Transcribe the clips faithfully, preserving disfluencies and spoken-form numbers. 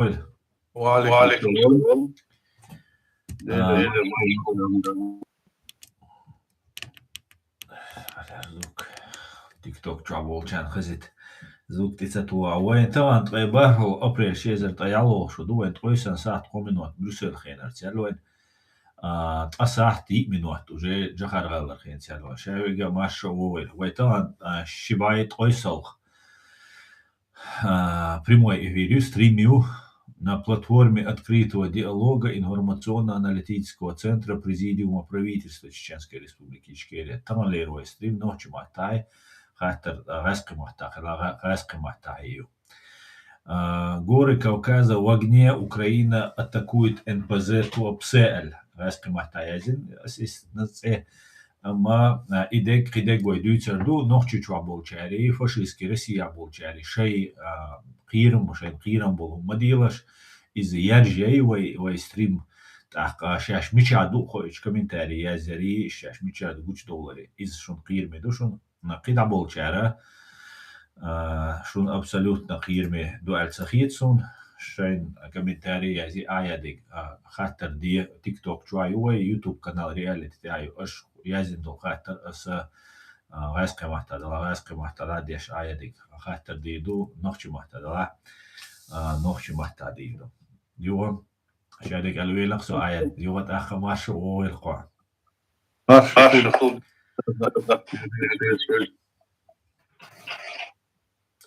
Ва алейкум салам. А, звук. TikTok чу болчан хазит. Звук тица туа. Вайн таган ткъе бархӀал апрель ши эзар ткъе ялхалгӀа шу ду, вайн ткъе сан сахьат кхо минот Брюссель хенар цел вайн. А, ткъа сахьат йиъ минот уже жахар гӀалар хен цел вайн. Шавига марша вовел. Вай таган, а, шибай ткъе салх. А, прямой эфир ю, стрим ю на платформе открытого диалога информационно-аналитического центра Президиума правительства Чеченской Республики Ичкерия. Таган лер вай стрим нохчи маттай, хаттар, а, гӀаскхи матта, хила гӀа-, гӀаскхи матта ю. А, горы Кавказа в огне, Украина атакует Н П З Туапсе аль. ГӀаскхи матта язин, ас ис нацӀе Амма, а, идег, хидег вай дуьйцар ду, нохчи чу болчари, фашистски Россия болчари, шай, а, кхийрам, шайн кхийрам болу ма дийлаш, иза яржай вай, вай стрим, тӀаккха шаьш мича ду, хойчу комментарий язъяри, шаьш мича ду гучудовлари. Иза шун кхийраме ду шун, на, кхидӀа болчара, а, шун абсолютно кхийраме ду аьлла ца хета сун, шайн комментарий язи, а, ядиг, а, хаттар де, TikTok чу ю вай, YouTube канал реалити тӀе ю, аш язин долу хаттар аса, а, гӀаьскхи матта дала, гӀаьскхи матта дала деш а ядиг. Хаттар дийр ду, нохчи матта дала, а, нохчи матта дийр ду. Югъа, шадик алвелах со аят. Югъа тӀаккха марша вогӀил кхо. Марша хул.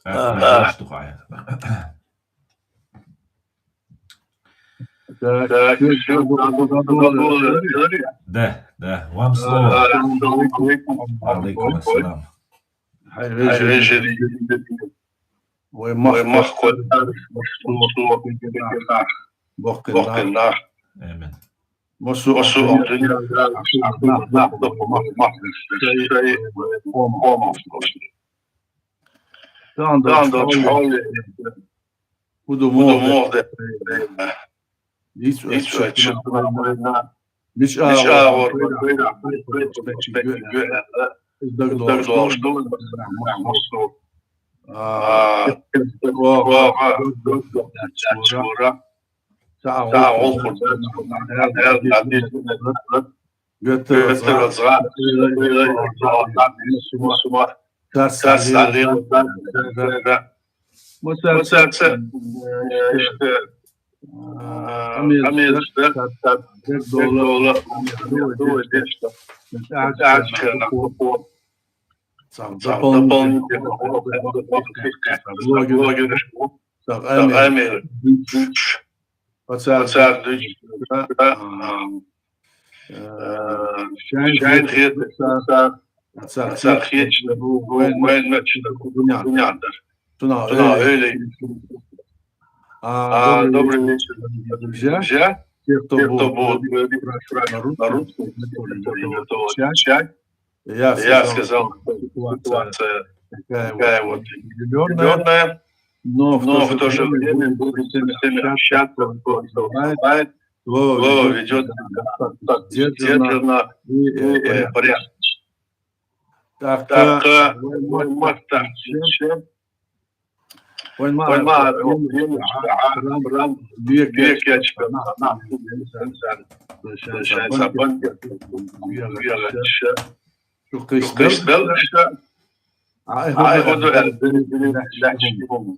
А, марша хул аят. Так, так, всё, всё, всё, всё, всё, всё. Да, да, вам слово. А, ассаламу алейкум. Алейкум ассалам. Хай, хай, вежарий. Вай мах, вай мах, кхой, кхой, бохкин, бохкин нах. Амин. Масу, масу, Тан да чхьоли. Худа мохде. Ицу ачча вайна. Мича агӀор вайна. Даг долуш ду. А, Ца гӀулхур. Геттара цкъа. Царца лела. Ма царца, э, иштта, а, амиршта, царца дерг довла, амиршта. Царца дополнительно. Блогерш. Цхьа амир. Пацар дуьйцу, а, а, шайн хеташ, пацар хеташ, вайн мача дуьнен дара. Цунах, цунах ойла. А, добрый вечер, друзья. Те, кто будут говорить на русском, готовы отвечать. Я сказал, что ситуация такая вот определённая, но в то же время будем всеми общаться, кто что знает, кто ведёт достаточно сдержанно и, э, порядочно. Так, так, вайн маттахь чен. Вайн ма, вайн ма, вайн ма, вайн ма, век, век ячка, нах, нах, нах, шу кхийсбелла. Ай, хӀун ду аьлла, лаьтташ хӀума.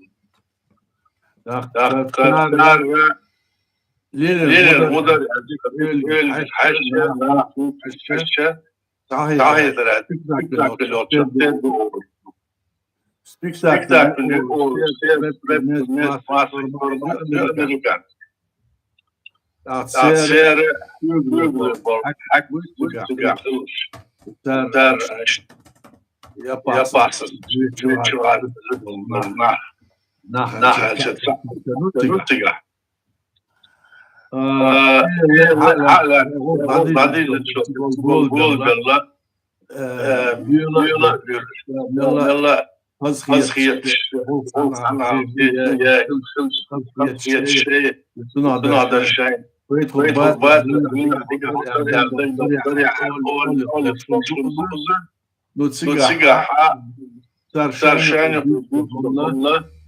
Так, так, так, так. Лерер мудар, хьаьжча, нах, хьаьжча. Тахьитара, тахьитара, тахьитара. Спектакль, спектакль, американский. Церан, церан, я пас, я пас, нах, нах, церан. А, э, э, хьала, хьала, хьала, гол, гол, гол белла. Э, белла, белла, белла. Хазхият, хазхият, хазхият, шей. Цунах дар шайн. Вайт хуббат, ну, цигахь, цар шайна,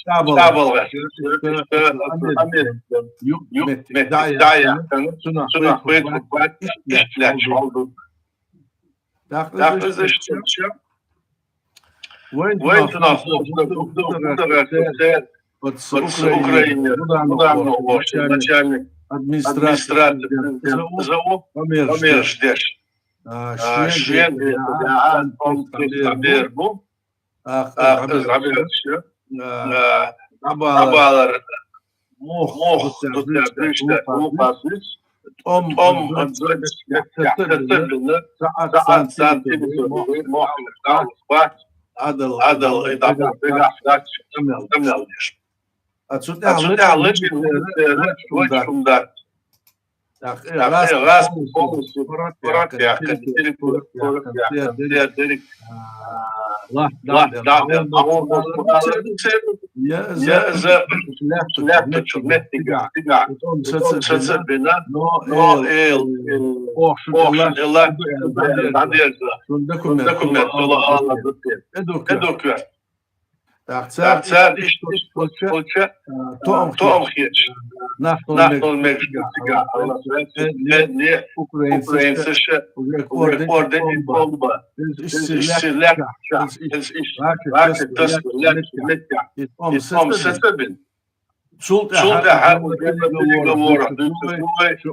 чӀабалгӀа. ЧӀабалгӀа. Америка. Америка. Юкъ меттиг. Меттиг. ДӀа яхана. Цунах байтулбар. Иштта лаьтташ хьалду. ТӀаккха из иштта. Вайн цунах хӀама ду, ду, ду, ду, ду, ду, оцу Украинера, Буданов волчу начальник администрации, президента ЗО, ЗО, Омерш деш. А, шен, шен, а, а, а, а, бер бу. ТӀаккха из гӀабераш, а, дӀабалар. Мох, мох, дуттар, дуттар, дуттар, дуттар, тӀом, тӀом, анзой, анзой, яхтар, яхтар, бина, саӀат, саӀат, сан, тилисо, мох, мох, бац, адал, адал, и дабар, бегаш, дач, тамел, тамел деш. А цу тӀехь лечи, лечи, лечи, лечи, лечи, ТӀаккха, э, газ полностью корот яьккхина, территория корот яьккхина, дерриг, а, лахь, лахь, лахь, лахь, я, я, за, лаьттачу меттига, тига, тига, саца бина, но, но, эл, эл, охшун, охшун, эл, эл, документ, документ, сола, алла, документ. Эдук, эдук. ТӀаккха цара иштта, иштта, иштта, а, тоам хеташ, нах долу мегаш цига, Украинцаша, уже орден, орден, бомба. Иза иштта лаьтташ, иза иштта, лаьтташ, лаьтташ, и тӀом сацабина. Цул тӀаьхьа уже переговорах дуьйцуш ду вай, шу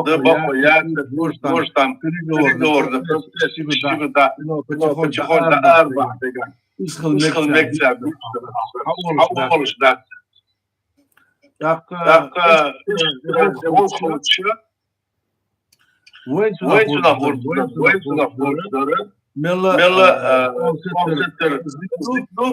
дан бакъо яц, дуьйцуш там, переговорах дуьйцуш, шига да, но потихоньку арабаьхна. Иза хила мега цаьрга, хьаолуш дац. ТӀаккха, тӀаккха, вайн цунах хӀорш дара, вайн цунах хӀорш дара. Мелла, мелла, а, а, кхалсаттар, кхалсаттар,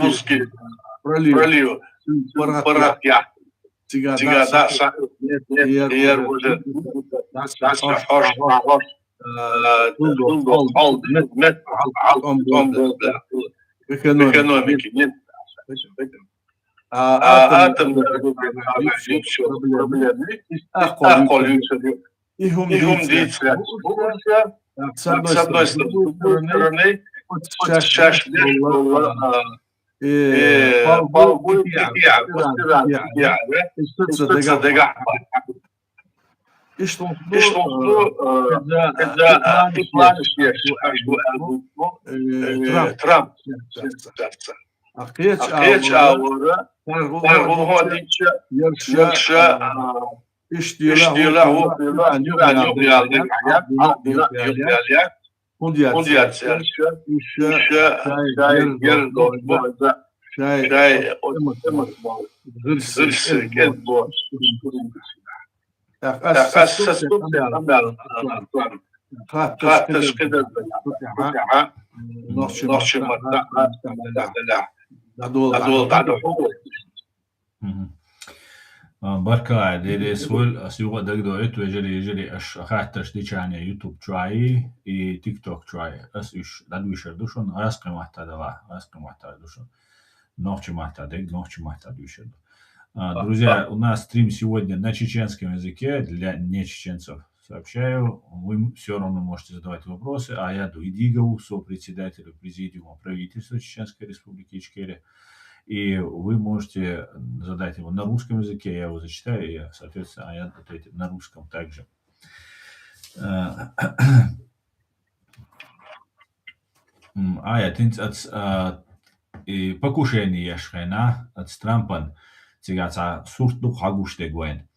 Сургутский пролив. Пролив. Паргат. Паргат. Цига да са-, нет, нет, нет, уже. Дас хаш, хаш, хаш. Э, Дундо, дундо, хол, хол, мет, мет, хол, хол, хол, хол, да. Экономика. Экономика, нет. А, а, атом, атом, проблемы. Проблемы. А, а, коллектив. И хум, и хум дийцлер. С одной стороны, с другой стороны, вот сейчас, сейчас, а, э, э, палгу, палгу, пиар, пиар, пиар, пиар, да? И что-то дагар. Иштта, иштта, э, э, Трамп. Трамп. А кхеча, а кхеча авара, авара, таргу, таргу хьодича, ярша, ярша, а, иштта, иштта, Иран юкъ яла, Иран юкъ яла, Иран юкъ яла. Хунда яц, хунда яц, ярша, ярша, шай, шай, герз, герз, шай, шай, шай, эмас, эмас, гӀирс, гӀирс, гӀирс, гӀирс, гӀирс. Так, ас, ас, ас, ас, ас, ас, ас, хатташ, хатташ кхидӀа, кхидӀа, нохчи, нохчи матта, матта, матта, матта, дадол, дадол, дадол. Мгм. А, баркалла, Дела реза хилва, ас юха а дагадоуьйту, вежарий, вежарий, аш хаттарш дийшача YouTube чуьхьа и TikTok чуьхьа. Ас уьш дӀадийшар ду шуна, гӀазкхи матта дала, гӀазкхи матта ду шуна. Нохчи матта дег, нохчи матта дийшар ду. А, друзья, у нас стрим сегодня на чеченском языке для нечеченцев. Сообщаю, вы все равно можете задавать вопросы Аяду Идигову, сопредседателю Президиума правительства Чеченской Республики Ичкерия. И вы можете задать его на русском языке, я его зачитаю, и, соответственно, Аяд ответит на русском также. Э, м, Ая, тинц ац, а, и покушение еш хенахь, ац Трампан, цига цхьа сурт ду хьагуш дерг вайн.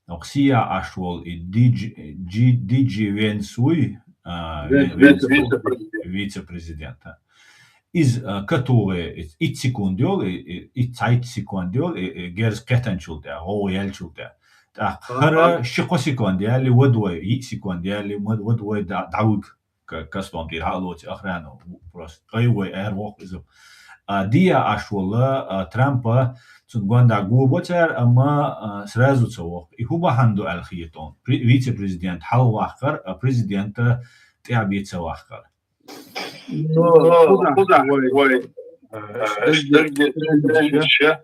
Оха Си Я Аш волу и Ди Джи, Джи, Ди Джи Венс вуй, а, ве-, вице-, вице-президент, а. Иза, а, катугӀе, итт секунд йолу, и, и, итт, цхьа итт секунд йолу, и, и герз кхетанчул тӀе, гӀовгӀа яьллачул тӀе. ТӀаккха хӀара ши-кхо секунд яьлли, вада вай, йиъ секунд яьлли, вада вай дӀа-, дӀавуьгу. Ка-, кастом тӀера хьа а лоций охрана, просто кхайвой, ара воккху иза. А, Ди Я Аш волу, а, Трампа, цунна гондахь го бо цара, амма, а, сразу ца воккху. И хӀун бахьана ду аьлла хета хьуна? Пре-, вице-президент хьалаваккхар, а, президента тӀаьхьа бен ца ваккхар. Ну, кхузахь вай, вай, а, дерг де-, дерг де-,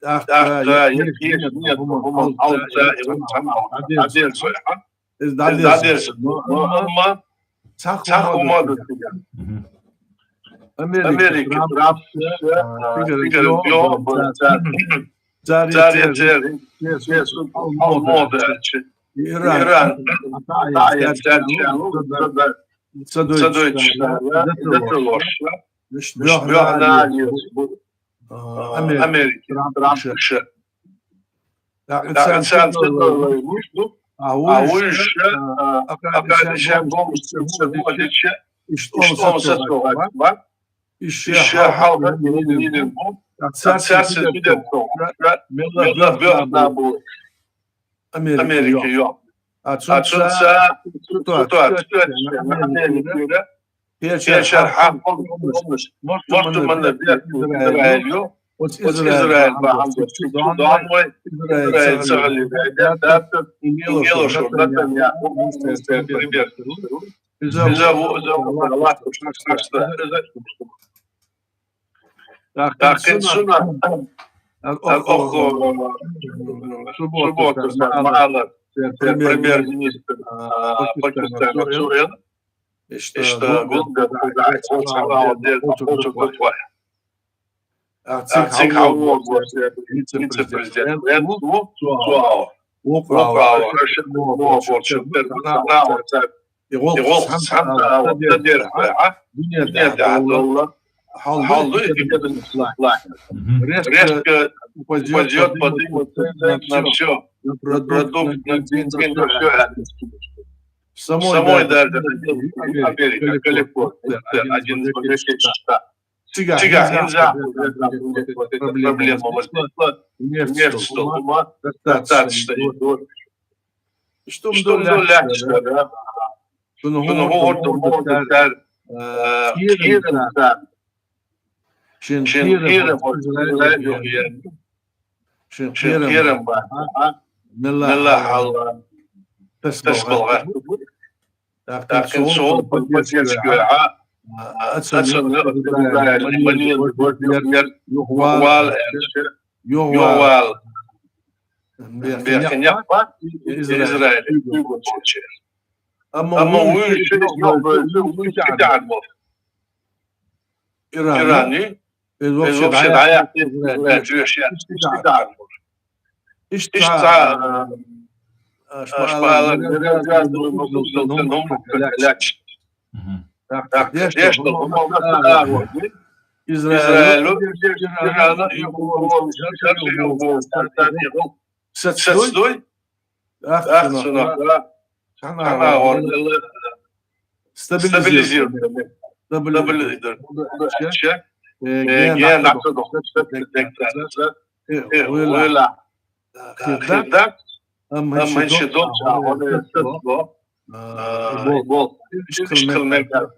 ТӀаккха я кхеташ нет, хӀума хьалца, и вай цхьана хьалца дӀадерза хьо. Иза дӀадерза. Но амма цхьа хӀума да цига. Америка, Трамп, цигара йоагӀа, цар, цар, цар, хьал мода аьлча. Иран, Иран, Ца дойчу, ца дойчу, да, да, да, лош. Виш боьхна али бу, а, Америка, Трамп ша. ТӀаккха царна ца дойла вуш ду, а вуйша, а, аккха шен гомаш ца водича, иштта омса ца гӀатба. Иштта хьалха динин бу, а царца фидер ца гӀатба. Мелла боьхна бу. Америка йоӀ. А цунца, цунца, Америка, кхечара хьакъ, мохтаманна бехк Израиль ю, оцу Израиль бахьан долуш чу дон вай, Израиль ца гӀалли даьтта, и мело шура Натаньяху, министр, премьер. Иза ву, иза ву, Аллах, иза. ТӀаккха сунна, охо, суббота, суббота, ма алар, премьер-министр, а, Пакистана, Суэл. Иштта гулбелла кхузахь, цхьа а деза, кхузахь. Цига хьавогӀу вице-президент Венс ву, цо ала. Вукху ала, Раша вогӀу, и гӀуллакх цхьаьна ала, ца дерза, дуьнен тӀехь долла хьал ду, и кадам лахь. Резко упадёт, поднимется цена на всё, на продукты, на бензин, на всё это. В самой даже Америке, Калифорния, один из богатейших штатов. Цигахь, цигахь хӀинца проблема возникла, нефть столма, достаточно. Что мы легче, да? Шуна хӀун хӀорду хӀорду тар, э, кхерам тар. Шен кхерам, Израиль юхаерна. Шен кхерам бац, а? Мелла хьал тасбалгӀа. ТӀаккха цо поддержка йойхьа, а, ацунна Израиль малин гвардер юхавала, юхавала. Бехке некъ бац Израиль куьйган болчеран. Амма вуьйша йоӀ бевза, вуьйша тӀаьхьа болу. Иран. Иран. Иза вообще дӀаяхийта Израиль, Израиль, иштта дӀа. Иштта, а, шпала, Израиль, Израиль, Израиль, Израиль, Израиль, Израиль, Израиль, Израиль, Сацдой? Ахцунах, да. Стабилизировать. Стабилизировать. Э, ген дӀа ца дохуш, стабилизировать. Э, вуйла. Хир дац. Амма хӀинца долча, а, бол. Ишкал мегар.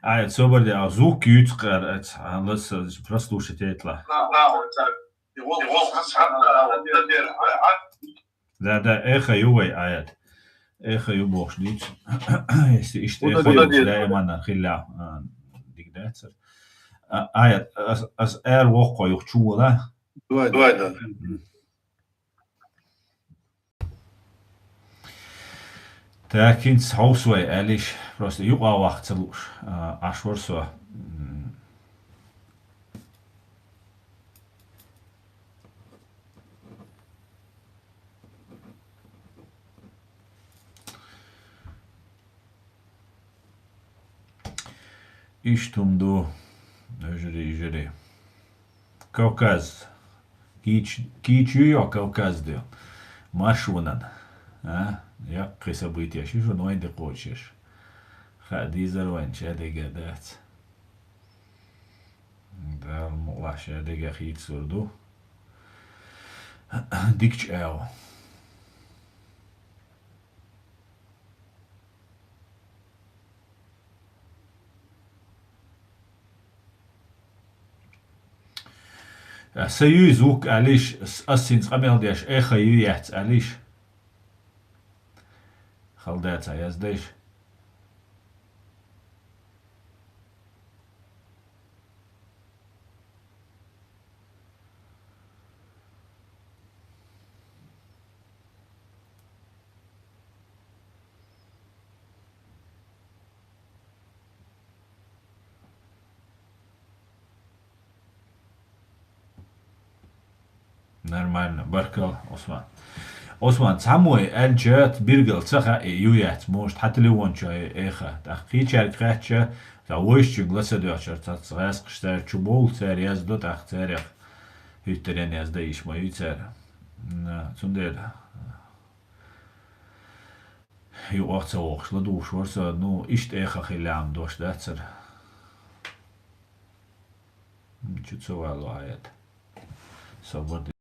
Ай, собар де, а звук юьйцу кхара, а, ласа, прослушать етла. Да, да, эхо ю вай, аят. Эхо ю бохуш дуьйцу. Если иштта эхо ю, даиман хилла, а, дика дацар. А, аят, ас, ас эр воккхо юха чу вала. Давай, давай. Так, хӀинца хьовса вай, аьллиш, просто юкъа ваха ца лууш, а, Ӏаш вара со. М. Иштта хӀума ду, вежарий, йижарий. Кавказ. Кийч-, кийча ю йо Кавказ де. Маршонан. А? Яккхий события ши шуна вайн де кхочуш. Хаа дийзар вайн, шадерриге дац. Дала мукъалахь, шадерриге хийцалур ду. Дикачу агӀо. Сан юй звук аьллиш, ас, ас хӀинца къамел деш, эхо ю яц аьллиш. Хала дац а яздеш. Нормально, баркал, Осман. Осман, цхьамой аьлча, билггал ца хаьа, ю яц, может, хьан телефон чу я, эха. ТӀаккха кхечаьрга хаьттича, цхьа вайшичуьнга ла ца доьгӀчара, цхьацца гӀаьскхаш цара чу бовл, цара яздо, тӀаккха царех хӀуьттарен язда йиш ма ю цара. На, цундела. Юкъах ца вохуш, ладугӀуш вара со, ну, иштта эха хилла Ӏам дош дацара. Чу ца вало аят. Собар де.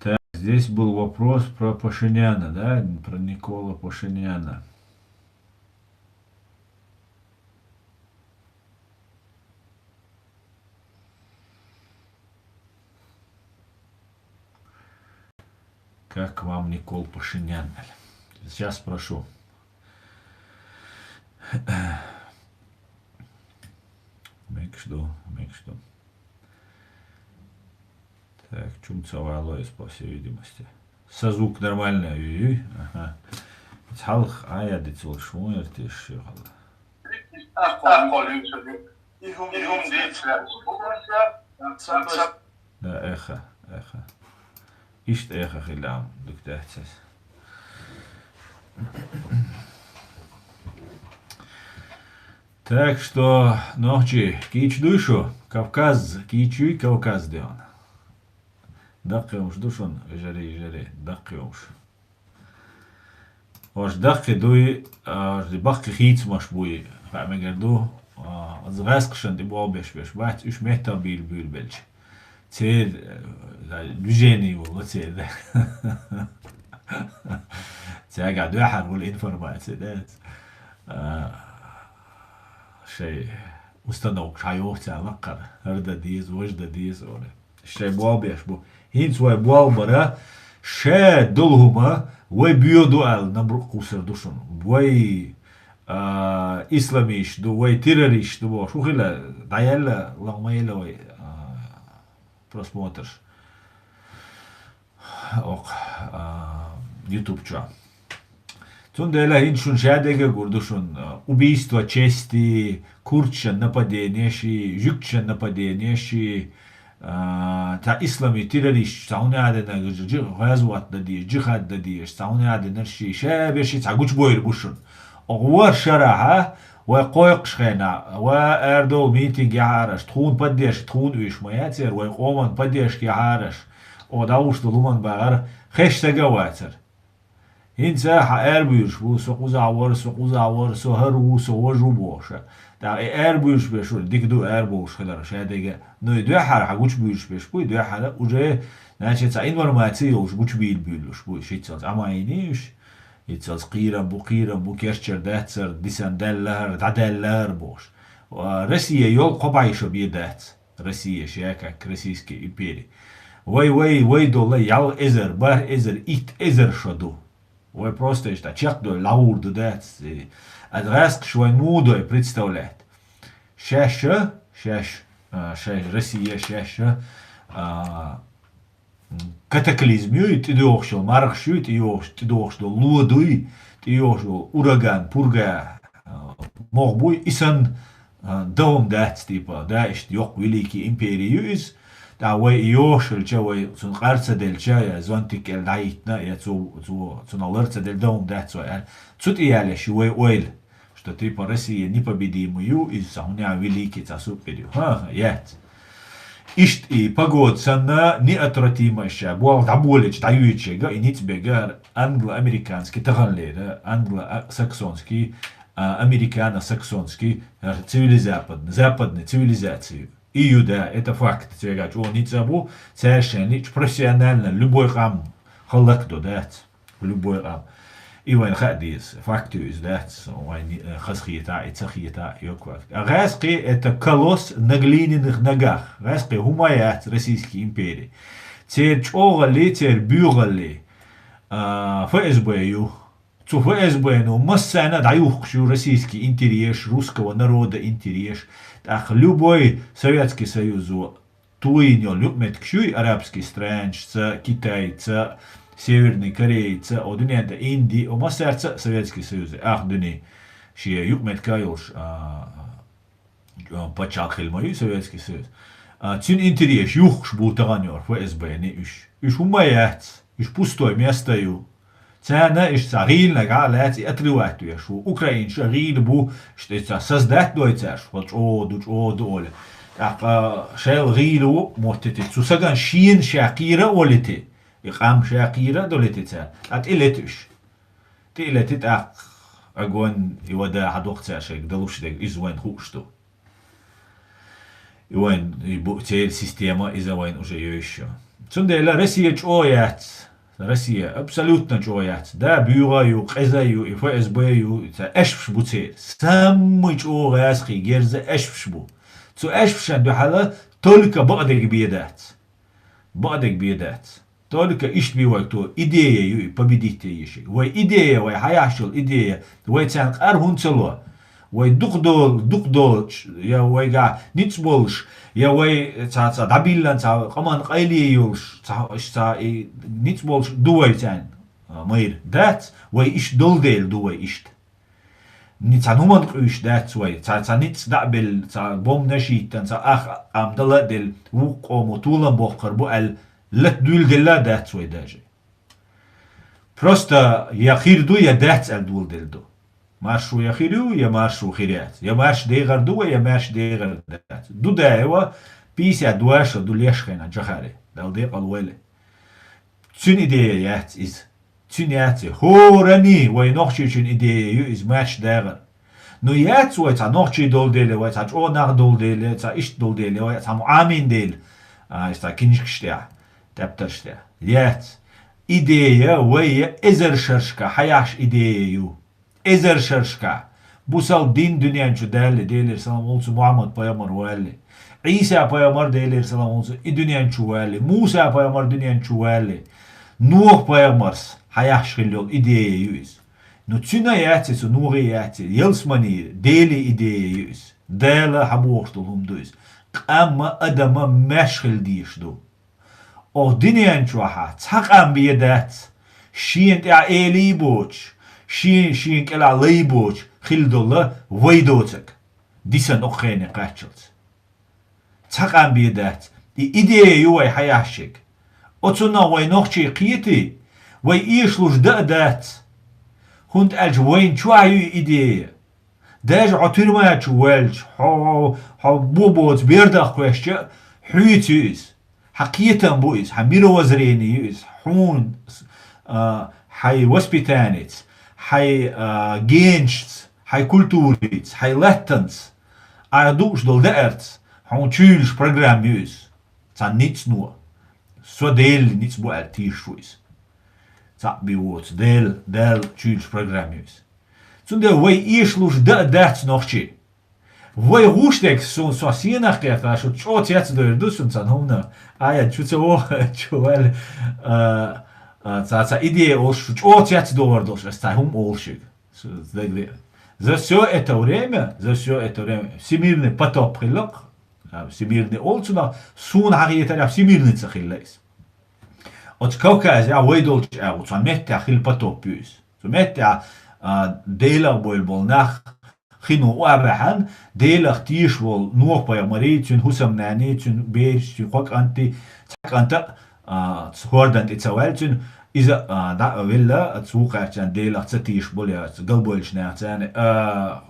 Так, здесь был вопрос про Пашиняна, да? Про Никола Пашиняна. Как вам Никол Пашинян? Сейчас спрошу. Мекш ду, мекш ду. Так, чум ца вало из, по всей видимости. Со звук нормально, ой-ой. Ага. Цхьалха Ӏа я дицволуш вон яр те ши хала. Да, эха, эха. Иштта эха хилла Ӏам, дукха дац ас. Так что, нохчий, кийча дуй шу? Кавказ, кийча юй Кавказ де хьуна? Даккхий хӀумаш ду шуна, вежарий, вежарий, даккхий хӀумаш. Ош даккхий дуй, а, ош баккхий хийцамаш буй, хаа мегар ду, а, аз гӀаьскхашна тӀе болх беш беш бац, уьш меттах буьйлабуьйлабелча. Церан, э, движение вала церан. Цаьргахь дуьххьара вала информация, да? А, шайн установкаш хьайоху цара лаккхара. ХӀара дан деза, важа дан деза, олий. Шайн болх беш бу. ХӀинца вай болх бара, ша долу хӀума вай боьха ду аьлла, набра а кхуссур ду шуна. Вай, а, исламисташ ду, вай террористаш ду бохуш, хӀун хилла, дӀаяьлла, лахмайилла вай, а, просмотрш. Окх, а, YouTube чохь. Цундела хӀинца шуна шадерг а гур ду шуна, а, убийство чести, курдашна нападение ши, жуьгташна нападение ши, а, цхьа исламий террористаш, цхьа хӀун а дина, жи-, гӀазот дан дезаш, джихад дан дезаш, цхьа хӀун а дина ши, ша берш цхьа гучубойр бу шуна. Оха вар шарахьа, вай кхойкхуш хенахь, вай арадовла митинг яхьараш, тхуна поддержка, тхуна уьш ма яцара, вай къоман поддержка яхьараш, оха дӀагӀуш долу хӀуманна бахара, хезаш стаг а вацара. ХӀинца хьан арабуьйлуш бу, со кхузахь вара, со кхузахь вара, со хӀара ву, со важа ву бохуша. ТӀаккха и арабуьйлуш берш вара, дика ду арабовлуш хилар шадерг а. Ну, и дуьххьара хьан гучубуьйлуш берш бу, и дуьххьара уже, значит, цхьа информаци йолуш гучубийла буьйлуш бу, шиццалц Ӏамайиний уьш. Иццалц кхийрам бу, кхийрам бу, керчара дацара, дисан даьллахара, дӀадаьллахара бохуш. А, Россия йолу кхо бӀе шо бен дац. Россия ша как российский импери. Вай, вай, вай долу ялх эзар, бархӀ эзар, итт эзар шо ду. Вай просто иштта чекхдой, лахур ду дац. Аса гӀаьскхаш вайн муха дой представлять. Шаьш, шаьш, а, шаьш, Россия шаьш, а, катаклизм юй, тӀедогӀуш йолу мархаш юй, тӀейогӀуш, тӀедогӀуш долу ло дуй, тӀейогӀуш йолу ураган, пурга, а, могӀа буй, и санна, а, дан хӀума дац, типа, да, иштта йоккха великий импери ю иза. ТӀаккха вай и йогӀуш хилча, вай цунна къар ца делча, я зонтик кӀел дӀахӀиттина, я цу, цу, цунах лар ца делла дан хӀума дац вай аьлла. Цу тӀе ялеш ю вай ойла. Что типа Россия непобедимый ю, иза цхьа хӀума великий цхьа супер ю. ХӀан-хӀа, яц. Иштта и погода санна неотвратимая ша, болх дӀаболийча, дӀайоьдучу шега, и ницкъ бега, англо-американский таханлера, англо-саксонский, а, американо-саксонский, а, цивилизападный, западный цивилизацию. И ю, да, это факт. Церга чӀогӀа ницкъ а бу, цаьрга шайн ницкъ профессионально, любой къам хӀаллакдо дац. Любой къам. И вайна хаа деза. Факт ю иза, дац. Вайна, э, хазахетахь, и ца хетахь, йоккха факт. А гӀаьскхи это колосс на глиняных ногах. ГӀаьскхи хӀума яц Российский импери. Церан чӀогӀалли, церан боьхалли, а, ФСБ ю. Цу ФСБ-но массарна а дӀаюхкуш ю российский интерес, русского народа интерес. ТӀаккха любой Советский Союзо туйин йолу юкъаметтигаш юй, арабский странашца, Китайца, Северный Корейца, о дуьнен тӀе Инди, о массаьрца а Советский Союз, ах дуьне шен юкъаметтиг йолуш, а, а, пачхьалкх хилла ма ю Советский Союз. А, цуьнан интересаш юхкуш бу тахана йолу ФСБ-ни уьш. Уьш хӀумма а яц, уьш пустой место ю. Царна иштта цхьа гӀийла нагахь а лаьцна и отрывать веш ву. Украинаш а гӀийла бу, иштта цхьа создать дой цаьрш, хӀо чӀогӀа ду, чӀогӀа ду олий. ТӀаккха шел гӀийла ву, моттити, цу сагана шена ша кхийра а волити, и къам ша кхийра а долити цара. Ткъа тӀе лети уьш. ТӀе а лети, тӀаккха огонь и вада хьадоккху цара шайга далуш дерг, иза вайна хууш ду. И вайн, и бу-, церан система, иза вайн уже йойуш ю. Цундела Россия чӀогӀа яц. Россия абсолютно чӀогӀа яц. Да, буьйгӀа ю, къеза ю, и ФСБ ю, и ца эшпаш бу церан. Самый чӀогӀа гӀазкхий герза эшпаш бу. Цу эшпашан дуьхьала только бакъдерг бен дац. Бакъдерг бен дац. Только иштта бен вайга то идея ю и победить е еши. Вай идея, вай хьаяхьаш йолу идея, вай царна къар хӀунда ца ло? Вай дукха долу, дукха долуш, я вайгахь ницкъ болуш, я вай цхьа, цхьа дӀабиллина, цхьа къаман къайле йолуш, цхьа, цхьа и ницкъ болуш ду вай царна, а, майра? Дац, вай иштта долу дела ду вай иштта. Ни цхьа хӀуманна къуьйсуш дац вай, цхьа, цхьа ницкъ дӀа а белла, цхьа бомбанаш йиттина, цхьа ах къам дала а делла, вукху къомо толам боккхур бу аьлла, лата дуьйладелла а дац вай даже. Просто я хир ду, я дац аьлла доладелла ду. Маршо я хир ю, я маршо хир яц. Я марш дегӀар ду вай, я марш дегӀар дац. Дудаева пятьдесят два шо ду леш хенахь Джохаре. Далла декъал войла. Цуьнан идея яц иза. Цуьнан яц и. ХӀоранний вай нохчичун идея ю иза, марш дагӀар. Ну, яц вай цхьа нохчий долу дела, вай цхьа чӀогӀа нах долу дела, цхьа иштта долу дела, вай цхьа муӀамин дела, а, иштта кинишкаш тӀехь, тептарш тӀехь. Яц. Идея вай я эзар шаршка хьаяхьаш идея ю. Эзар шаршка. Бусалба дин дуьнен чу даьлли, Делера салам хуьлда цунна, Мухьаммад пайхамар валли. Ӏийса пайхамар, Делера салам хуьлда цунна, и дуьнен чу валли. Муса пайхамар дуьнен чу валли. Нух пайхамарс хьаяхьаш хилла йолу идея ю иза. Ну, цуьнан яц и, цу Нухе яц и, ялсамани, Деле идея ю иза. Дала хьабохуш долу хӀума ду иза. Къамма, адама маьш хила дийш ду. Оха дуьнен чохьа цхьа къам бен дац, шена тӀехь элий боцуш, шен, шен кӀелахь лай боцуш хила долу вай доцург, дисина окху хене кхаччалц. Цхьа къам бен дац. И идея ю вай хьаяхьаш ерг. Оцунах вай нохчий кхетий, вай эшалуш дан а дац. ХӀунда аьлча вайна чохь ю и идея. Даже хьо туьрма чу ваьлча, хьо, хьо бо боцу бердах кхоьссича, хьоьца ю иза. Хьан кхетам бу иза, хьан мировоззрение ю иза, хьуна, а, хьайн воспитаница, хьайн, а, генашца, хьайн культурица, хьайн латтанца, айхьа дууш долу даарца, хьуна чуьйлуш программа ю иза. Цхьа ницкъ но. Со Делан ницкъ бу аьлла тешаш ву иза. Цхьаъ бен воцу Дела, Дала чуьйлуш программа ю иза. Цундела вай эшалуш дан а дац нохчий. Вай гӀуш дерг, со, со сенах кхетта, шу чӀогӀа цецдойр ду сан цхьана хӀуманах. Ая, чу ца воху, чу ваьлла, а, а, цхьа, цхьа идея олуш, шу чӀогӀа цецдовар долуш, ас цхьа хӀума олуш шуьга. Шу дагадеа. За всё это время, за всё это время, всемирный потоп хилла-кх, а, всемирный олу цунах, суна хьан хетарехь, всемирный ца хилла иза. Оцу Кавказехь вай долчу агӀор, цхьа меттехь хилла потоп ю иза. Цу меттехь, а, Делах бевлла болу нах хино охьабаьхьна, Делах тешаш волу Нохь-пайхамарий, цуьнан хӀусамнанний, цуьнан бераш, цуьнан кхо кӀант, цхьа кӀант а, а, цу хӀордан тӀе ца ваьлла цуьнан, иза, а, дӀа а велла, цу вукхаьрчарна Делах ца тешаш болу, я цу галбевллачу нахаца, а,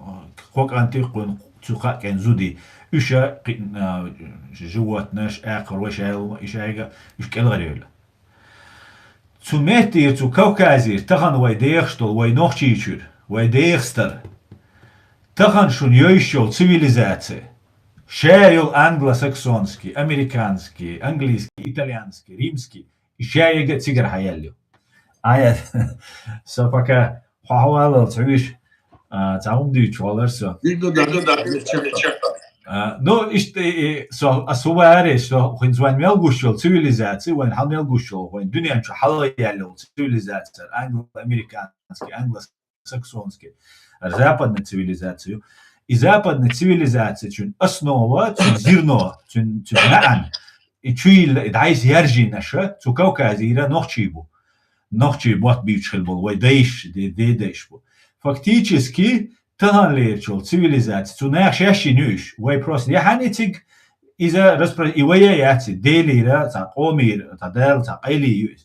кхо кӀант кхуьнан цу кхаа кӀентан зуда. Уьш а кхин, а, животнаш, акхар вай шайла, и шайга, уьш кӀелхьарйевлла. Цу меттера, цу Кавказера тахана вай дехаш долу, вай Нохчийчуьра, вай Дехастара, тахана шуна йойуш йолу цивилизаци, ша йолу англосаксонский, американский, английский, итальянский, римский, и ша ега а цигара хьаелла ю. Ая, со пока хьо хьаваллалц хьуьйша, а, цхьа хӀума дуьйцуш валара со. Дика ду, дика ду, дика ду. А, ну, иштта, и, и, со, ас хӀун ваьхьара, со хӀинца вайн мел гуш йолу цивилизаци, вайн хьал мел гуш йолу, вайн дуьнен чу хьала яьлла йолу цивилизаци, англо-американский, англосаксонский, западная цивилизация. И западная цивилизаци, цуьнан основа, цуьнан зерно, цуьнан, цуьнан маьӀна, и чуйилла, и дӀайса яьржинаша, цу Кавказера нохчий бу. Нохчий мотт буьйцуш хила болу, вай дайша, де-, дедайша бу. Фактически, таханлерачул цивилизаци, цу наха шаьшшина ю уьш. Вай просто яхьанна цига, иза распро-, и вай яц, и Делера, цхьа къомера, цхьа Дала, цхьа къайле ю иза.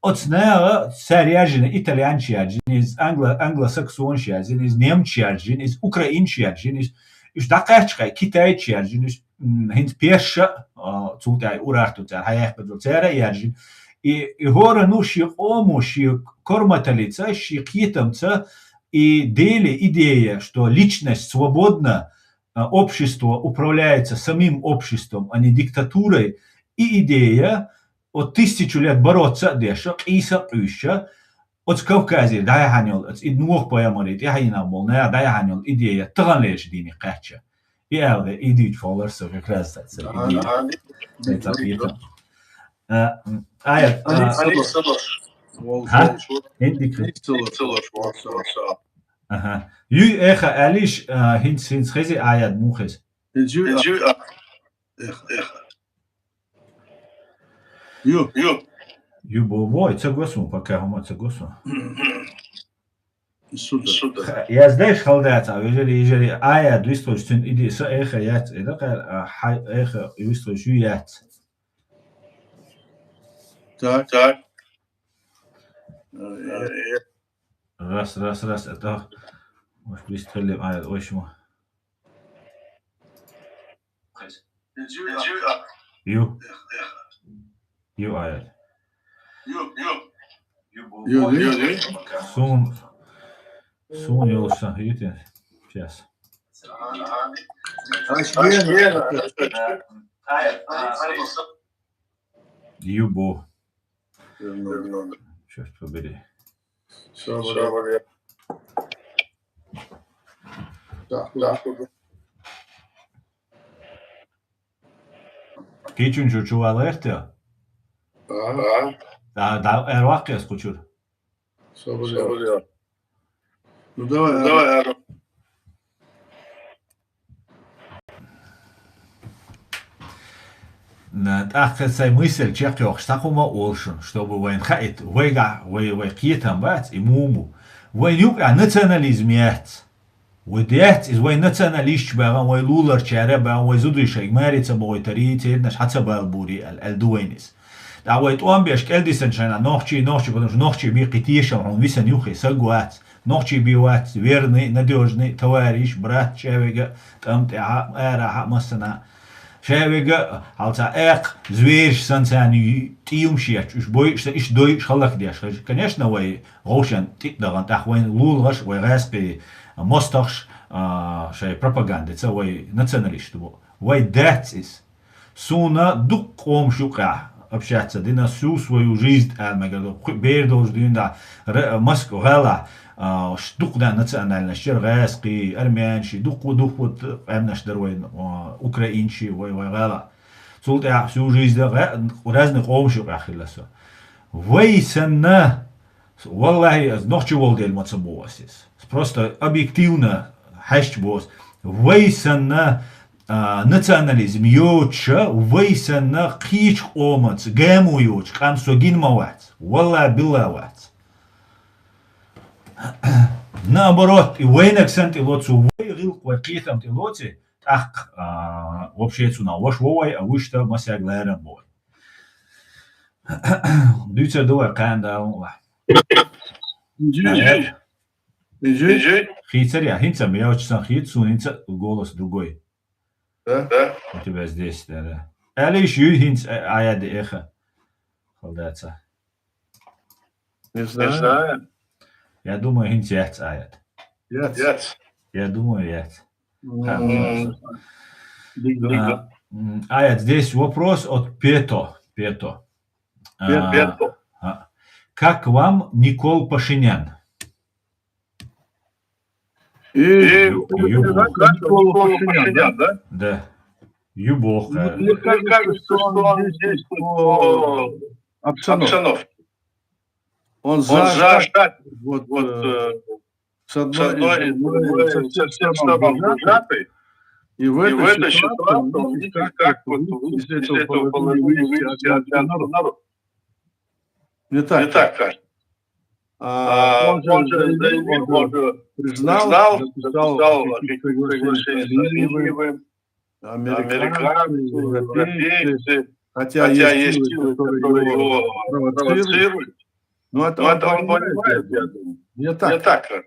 Оцу наха цара яьржина, итальянча яьржина иза, англо-, англосаксонча яьржина иза, немча яьржина иза, украинча яьржина иза, уьш дӀакхаьчча кхай, китайча яьржина иза, м, хӀинца перша, а, цул тӀаьхьа урарту цара, хьаяьккхина цара а яьржина. И, и хӀоранну шен къомо, шен корматалица, шен кхетамца, и Деле идея, что личность свободна, а, общество управляется самим обществом, а не диктатурой, и идея, вот тысячу лет бороться а деш, къийса а къуьйсуш, оцу Кавказера дӀаяхьана йолу, оцу и Нухь пайхамаре тӀаьхьенах болу наха дӀаяхьана йолу идея таханлерчу дийне кхаьчча. И аьлла, и дуьйцуш хилла со как раз так, ца, и дуьйцу. Ца, ца, ца. А, м, ая, а, Ха? ХӀинца дика. Аха. Юй, эха, аьллийша, а, хӀинца, хӀинца хези аят муха хеза? Ю. Ю. Ю бо-, бой, ца госу, пока хӀума ца госу. Суда. Ха, яздеш хала дац, а вежари, ежари, аят вистхуьлуш цуьнан иди са эха яц, и дакъа, а, хьай эха вистхуьлуш ю яц. Так. Так. Э, Раз, раз, раз, это, может, вистхуьллем аят, ой, шума. Ю. Ю аят. Ю, ю, ю. Сун, сун йолуш сан хӀуьйтин. Сейчас. Ю бу. Чёрт побери. Всё, валя. Так, так. Кичун чу чувал эртё? Ага. Да, да, эр ваккхес кучур. Всё, валя. Ну, давай, давай, ага. На, тӀаккха сайн мысаль чекхйоккхуш, цхьа хӀума а олу шуна, чтобы вайна хаийта, вайгахь, вай, вай кхетам бац, и муха бу. Вайна юкъахь национализм яц. Вай дац иза, вай националисташ баьгӀан, вай луларчара а баьгӀан, вай зудуй шайга маре ца бохуьйтарий, цернаш хьа ца балбурий аьлла, аьлла ду вайна иза. ТӀаккха вай тӀом беш кӀел дисина шайна нохчий, нохчий, потому что нохчий бен кхин тешам хьуна висина юххе саг вац. Нохчий бен вац, верный, надёжный, товарищ, брат, шаверг а, тӀам тӀехь а, арахь а, массанхьа. Шаверг а, хьал цхьа аьккха, зверш санна царна ю-, тӀе юмаш етташ, уьш бойуш, сан иштта дойуш, хӀаллакдеш. Конечно, вай гӀовшан тӀе а дахана, тӀаккха вайн лулахаш, вай гӀаьскхи мостагӀаш, а, шайн пропагандица вай националист бу. Вай дац иза. Суна дуккха къомаш юкъахь общаться дина, всю свою жизнь аьлла мегар ду. Кху-, бер долчу дуьйна дӀа, ре-, Москва гӀала, а, ш-, дуккха дан национальносташ яра, гӀаьскхий, армянаший, дуккха, дуккха къаьмнаш дара вайн, а, украинаший, вай, вай гӀала. Цул тӀаьхьа всю жизнь гӀа-, разный къомаш юкъахь хилла со. Вай санна, валлахӀи, ас нохчи волу дела ма ца боху ас иза. Просто объективно хьаьжча боху ас. Вай санна, а, национализм йоцуша, вай санна кхечу къомаца гамо йоцу къам со гина ма вац. Валла-билла вац. Наоборот, и вайнаг санна тӀе лоцу, вай гӀиллакх, вай кхетам тӀе лоций, тӀаккха, а, вообще цунах ваша во вай, а вуьшта масех ларам бо вай. Дуьйцур ду вай кхана Дала мукъ лахь. Инжи. Инжи. Хийцар я, хӀинца ма йоцу сан хийца, суна хӀинца голос другой. Да? Да. У тебя здесь, да, да. Аьлла йиш юй хӀинца, а, аят эха. Халдаца. Не знаю. Я думаю, хӀинца яц аят. Яц. Яц. Я думаю, яц. М. Ха. Диг, диг. А, м, аят, здесь вопрос от Пето. Пето. Пе-, а, Пето. А. Как вам Никол Пашинян? И, и ю-, ю-, Никола Пашинян, да? Да. Ю боху, ну, э, мне кажется, что он здесь по обстановке. Обстановке. Он зажат, вот, вот, э, э, с одной и с другой, со всех сторон зажатый. И в этой ситуации он видит, как вот выйти из этого положения, выйти из театра народ. Не так, не так, Саша? А, он же заявил, он же признал, написал официальное приглашение с Алиевым, американцы, европейцы, хотя есть силы, которые его провоцируют. Но это он понимает, я думаю. Не так, Саша?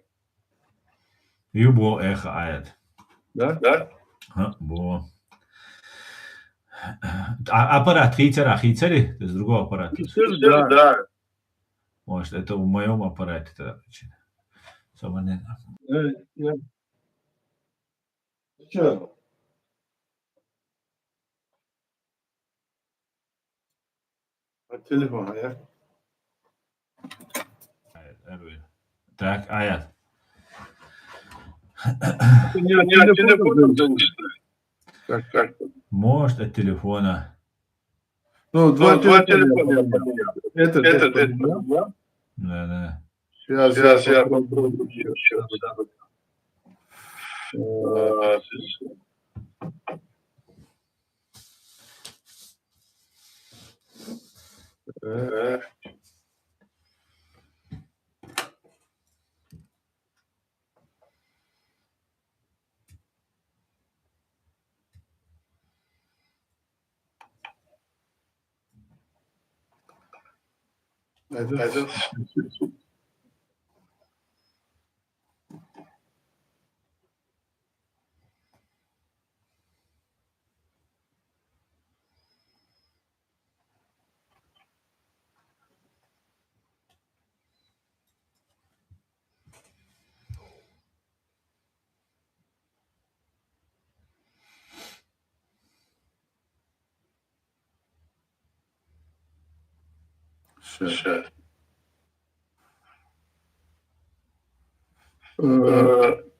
Ю бо эхо аят. Да? Да? А, бо. А аппарат хийцар, а хийцар, это с другого аппарата. Хийцар, да. Может, это в моём аппарате тогда причина. Сама не. Э, я. Чё? А телефон, а я? Так, аят. Это не от телефона. Так, так. Может, от телефона. Ну, два телефона. Этот, этот, да? Да, да. Сейчас, сейчас я попробую. Сейчас, сейчас. Э, Сейчас. Э,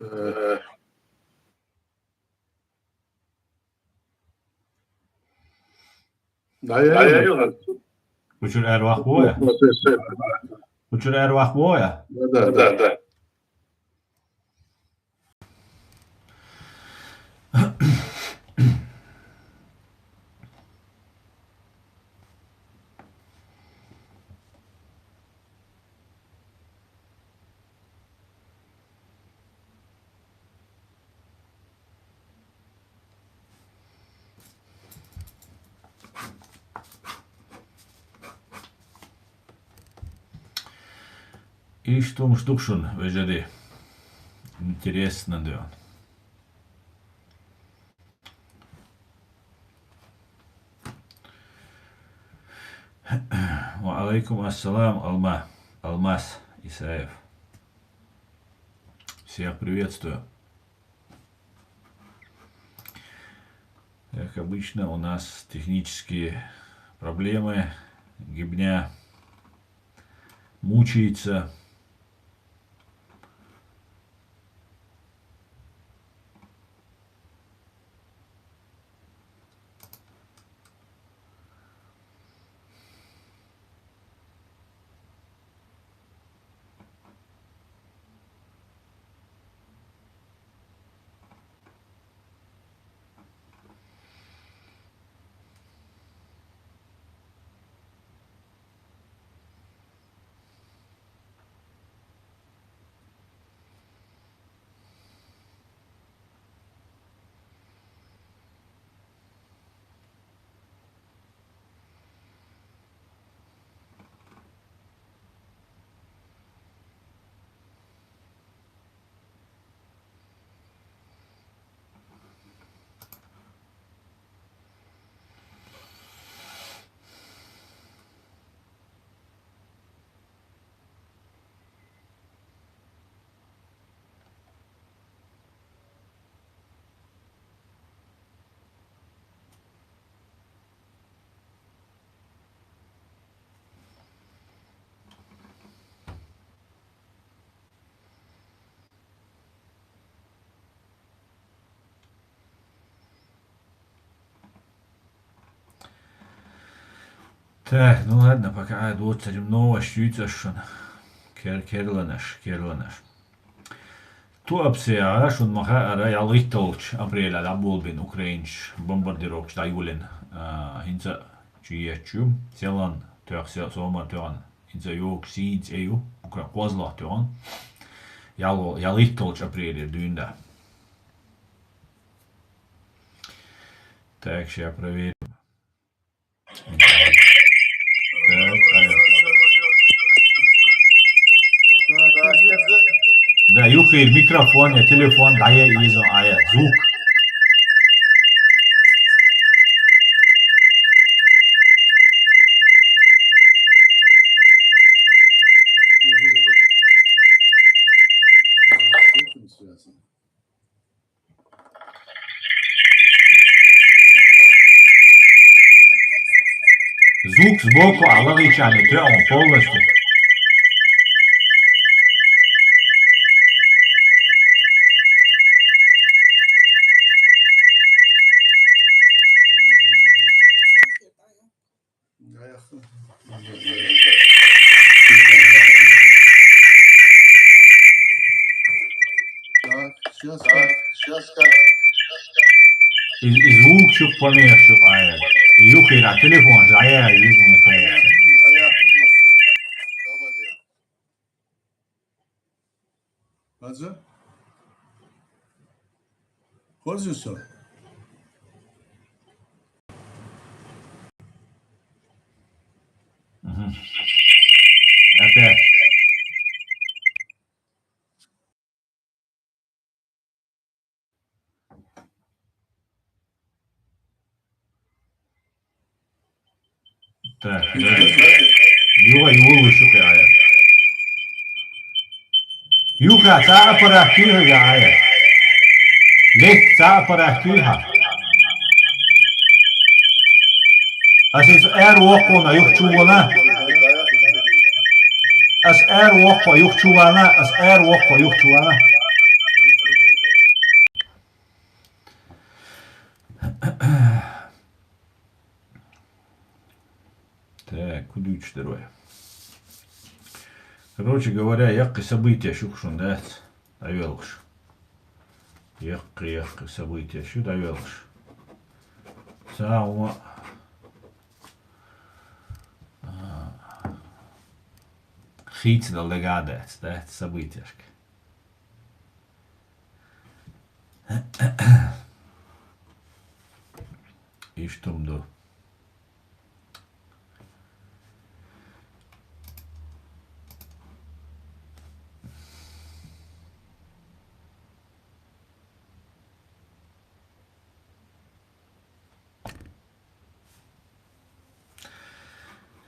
Э, да, я, да, я, я. Учур эр вахт бо я? Учур эр вахт бо я? Да, да, да. Иштта хӀумаш да-кх шун, вежарий. Интересно да. Ва алейкум ассалам, Алма-, Алмаз Исаев. Всех приветствую. Как обычно, у нас технические проблемы. Гибня мучается. Так, ну ладно, пока а доцарим новость юйцаш шуна. Кер-, керланаш, керланаш. Туапсе а шун маха ара ялгитталч апреля да болбин украинч бомбардировкаш да юлин. А, хинца чуячу. Селан тох се-, сома тох. Хинца юг синц эю. Укра козла тох. Ял-, ялгитталч апреля дюнда. Так, ща проверим. Так, алло. Да, юхир микрофон, я телефон, да, я изо, а я звук. Звук сбоку, а логичами, прямо полностью. Так, щас так. И, и звук чук поменьше, а я. И юхира телефон, а я, извини, конечно. Хаза? Хозюсо? Мгм. Опять. Так, юга юлу шуке ая. Юга ца аппарат кига ая. Лек ца аппарат кига. Ас из эр вокуна юхчувана. Ас эр воку юхчувана, ас эр воку юхчувана. Так, куда уч второе? Короче говоря, яккъы события шукшун, да? Давелуш. Яккъы, яккъы события шу давелуш. Саума. А, хицна легадец, да, событияшка. Иштумду.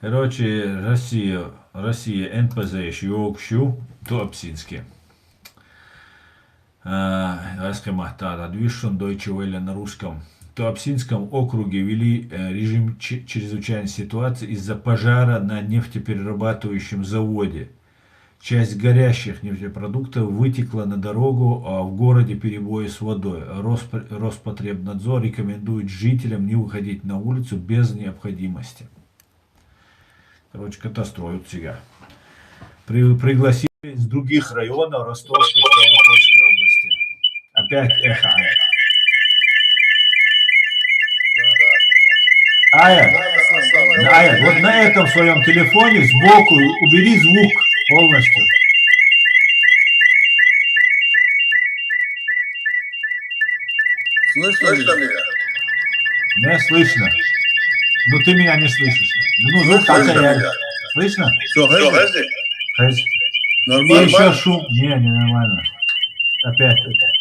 Короче, Россия, Россия Н П З ещё, Туапсинский. Э, раскрывает, да, да, движущем Deutsche Welle на русском. В Туапсинском округе ввели, э, режим че-, чрезвычайной ситуации из-за пожара на нефтеперерабатывающем заводе. Часть горящих нефтепродуктов вытекла на дорогу, а в городе перебои с водой. Роспо-, Роспотребнадзор рекомендует жителям не выходить на улицу без необходимости. Короче, катастрофа сега. При-, пригласили из других районов Ростовской и Ставропольской области. Опять эхо. Ая, Ая, вот на этом своем телефоне сбоку убери звук полностью. Слышно меня? Не слышно. Ну, ты меня не слышишь. Ну, звук хотя я. Слышно? Всё, хорошо. Нормально? И ещё шум. Не, не нормально. Опять, опять.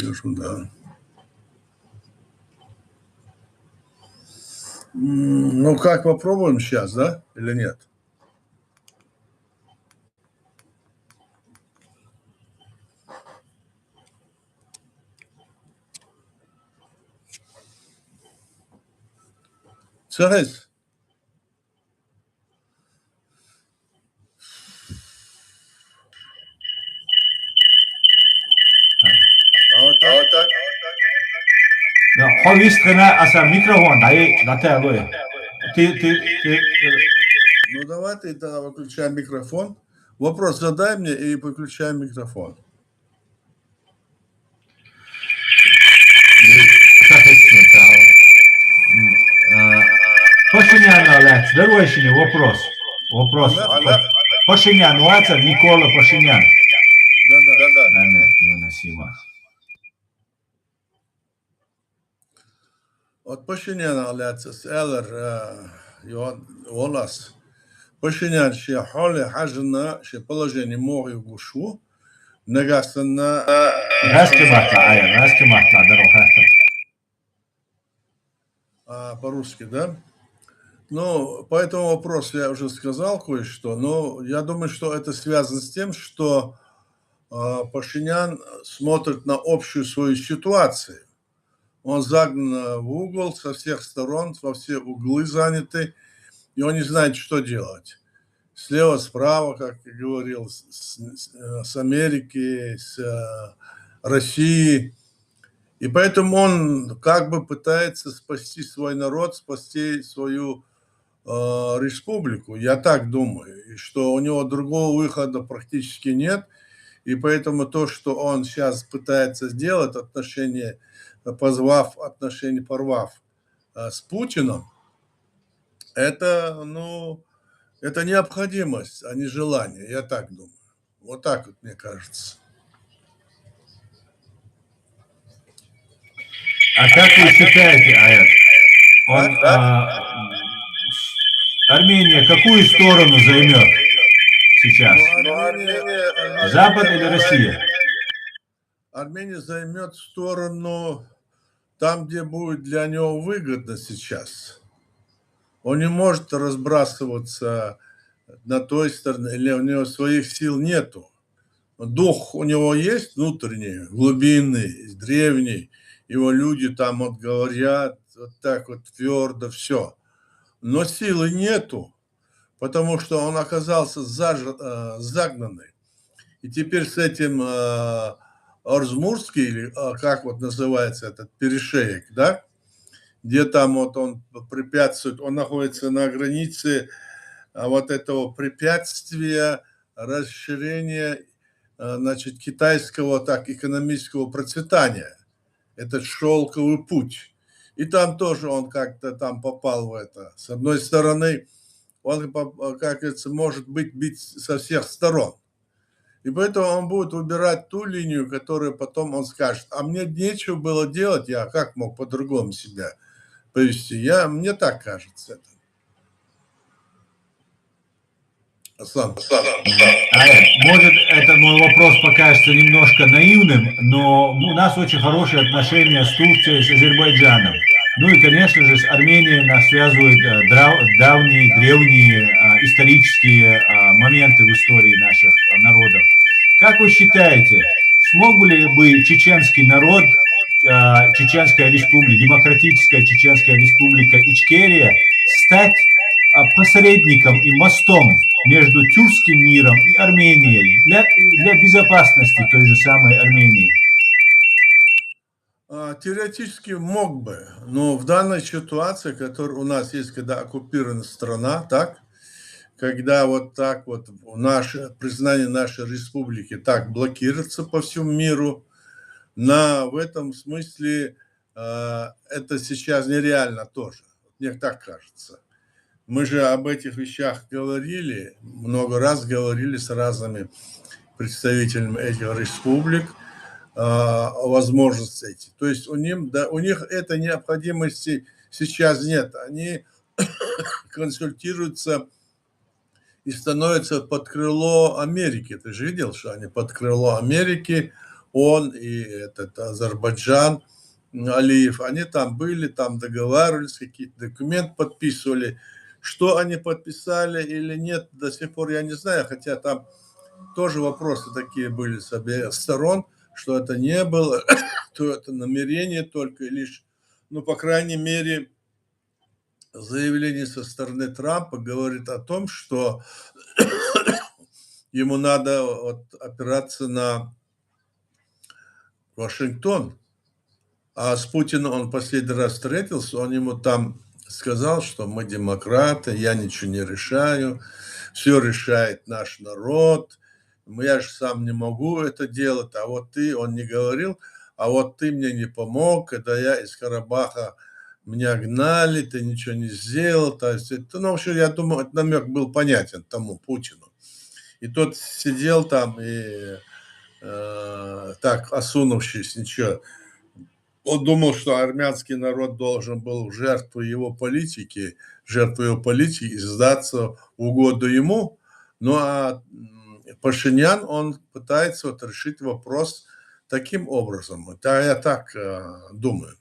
Хорошо, да. М, ну как, попробуем сейчас, да? Или нет? Царец. Хьо вистхина аса микрофон, дай, дата лой. Ты, ты, ты, Ну, давай ты тогда выключай микрофон. Вопрос задай мне и выключай микрофон. Пашинян лаьц, дорвайшини вопрос. Вопрос. Пашинян, ваца Никола Пашинян. Да, да. Да, нет, невыносимо. Вот Пашинян лаьцас элар, э, Йоан Волас. Пашинян ше хьоле хьажна, ше положение мог югушу. Нагасана. Раски матла, ая, раски матла, даро хатта. А, по-русски, да? Ну, по этому вопросу я уже сказал кое-что, но я думаю, что это связано с тем, что а, Пашинян смотрит на общую свою ситуацию. Он загнан в угол со всех сторон, во все углы заняты, и он не знает, что делать. Слева, справа, как я говорил, с, с- с Америки, с э, России. И поэтому он как бы пытается спасти свой народ, спасти свою э, республику. Я так думаю, и что у него другого выхода практически нет. И поэтому то, что он сейчас пытается сделать, отношения, позвав, отношения порвав э, с Путиным, это, ну, это необходимость, а не желание, я так думаю. Вот так вот мне кажется. А как вы считаете, Аян, он, а, Армения какую сторону займет сейчас? Ну, Армения- Армения- Запад или Россия? Армения займет сторону там, где будет для него выгодно сейчас. Он не может разбрасываться на той стороне, или у него своих сил нету. Дух у него есть внутренний, глубинный, древний. Его люди там вот говорят вот так вот твердо все. Но силы нету, потому что он оказался заж- э, загнанный. И теперь с этим э, Орзмурский, или э, как вот называется этот перешеек, да, где там вот он препятствует, он находится на границе а, вот этого препятствия расширения э, значит, китайского так экономического процветания. Этот шелковый путь. И там тоже он как-то там попал в это. С одной стороны, он, по- как говорится, может быть бит со всех сторон. И поэтому он будет выбирать ту линию, которую потом он скажет: а мне нечего было делать, я как мог по-другому себя повести? Я, мне так кажется это. Аслан. А, может, этот мой вопрос покажется немножко наивным, но у нас очень хорошие отношения с Турцией, с Азербайджаном. Ну и, конечно же, с Арменией нас связывают э, дра- давние, древние а, исторические а, моменты в истории наших а, народов. Как вы считаете, смог бы ли бы чеченский народ, а, Чеченская республика, Демократическая Чеченская республика Ичкерия стать а, посредником и мостом между тюркским миром и Арменией для, для безопасности той же самой Армении? А, Теоретически мог бы, но в данной ситуации, которая у нас есть, когда оккупирована страна, так, когда вот так вот наше признание нашей республики так блокируется по всему миру, на, в этом смысле э, это сейчас нереально тоже. Мне так кажется. Мы же об этих вещах говорили, много раз говорили с разными представителями этих республик э, о возможности эти. То есть у них, да, у них этой необходимости сейчас нет. Они консультируются и становятся под крыло Америки. Ты же видел, что они под крыло Америки, он и этот Азербайджан, Алиев, они там были, там договаривались, какие-то документы подписывали. Что они подписали или нет, до сих пор я не знаю, хотя там тоже вопросы такие были с обеих сторон, что это не было, то это намерение только лишь, ну, по крайней мере, заявление со стороны Трампа говорит о том, что ему надо вот, опираться на Вашингтон. А с Путиным он последний раз встретился, он ему там сказал, что мы демократы, я ничего не решаю, все решает наш народ, я же сам не могу это делать, а вот ты, он не говорил, а вот ты мне не помог, когда я из Карабаха, меня гнали, ты ничего не сделал. То есть, это, ну, вообще, я думаю, этот намек был понятен тому Путину. И тот сидел там и э, так, осунувшись, ничего. Он думал, что армянский народ должен был в жертву его политики, жертву его политики и сдаться в угоду ему. Ну а Пашинян, он пытается вот решить вопрос таким образом. Это я так э, думаю.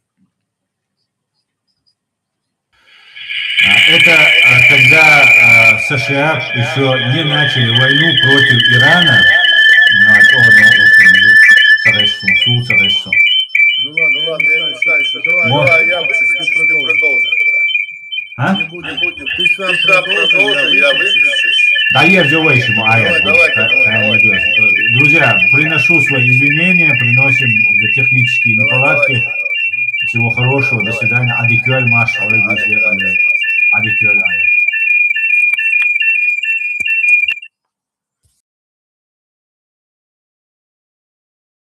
А, это а, когда а, США еще не начали войну против Ирана. Давай, я выключусь, ты продолжишь. А? Ты сам продолжишь, я выключусь. Да я взял еще, а я. Друзья, приношу свои извинения, приносим за технические неполадки. Всего хорошего, до свидания. Адикюэль маш, адикюэль.